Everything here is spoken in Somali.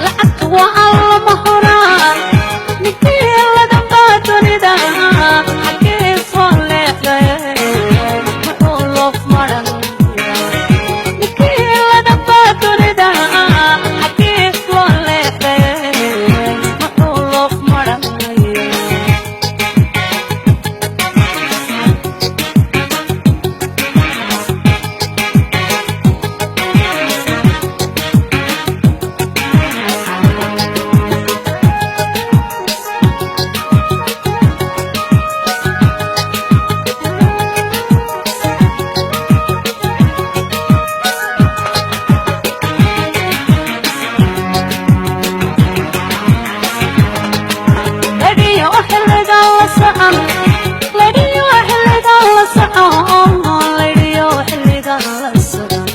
Lacagtu waa allama horaan. Ninkii ladanbaa dunida xaggee soo leexday? Muxuu loof maran? Ninkii ladanbaa dunida xaggee soo leexday? Muxuu loof maranaya? Ladhiyo xilligan la socon, ladhiyo xilligan la socon, ladhiyo xilligan la socon.